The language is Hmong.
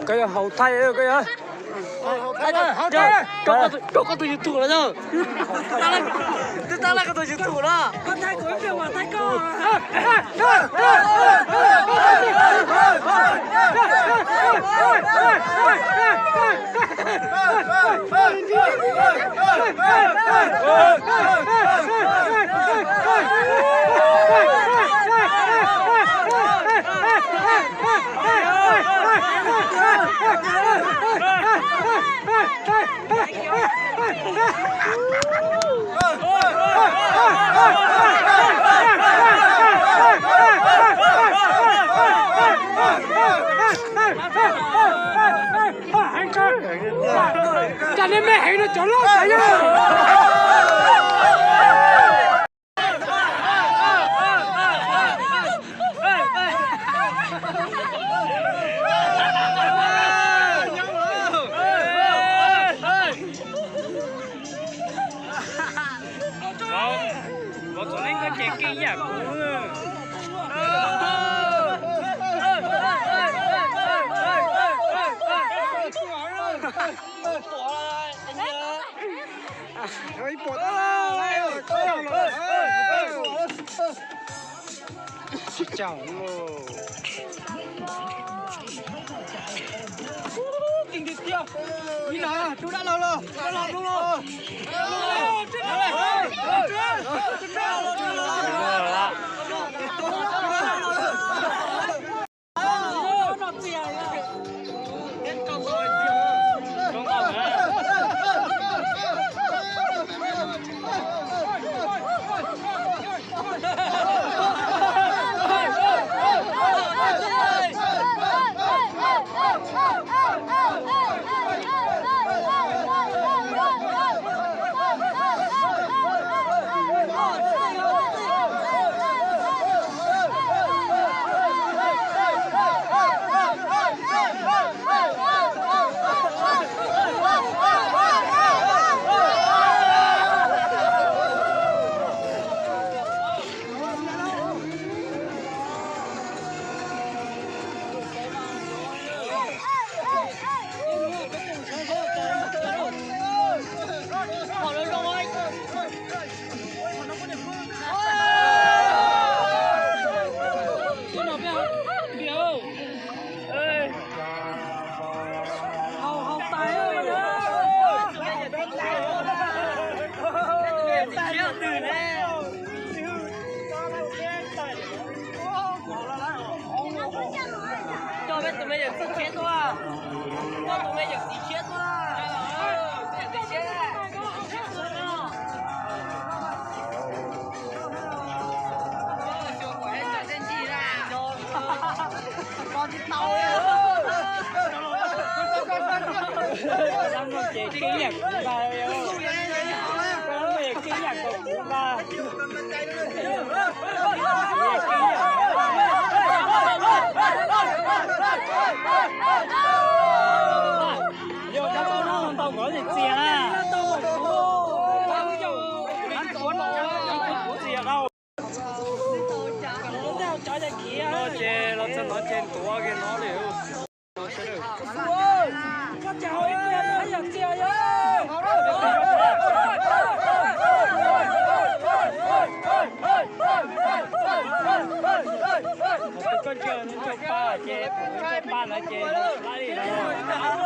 Koj yog haus thaij koj yog. Rau koj tus YouTube los yog. Twb tab laj koj tus YouTube los. Cas nej me heev no cov loj tas yog. Vauv txom neej koj ces keej yam kuv. Ib puas tab laj. Tsis caum. Ib no, rub dab laug los, dab laug rub los. Coj peb tus me nyuam txog tshiab tuaj, coj tus me nyuam txiv tshiab tuaj. Ces keeb yam kuv ntag, keeb yam kuv ntag. Yog cov tub no ntau nkawd txias na. Txias rau. No ces los txog no ces ntuav kiag no li. Koj ntsia ntsuag pa ces, ntsuag pa no ces laib li no.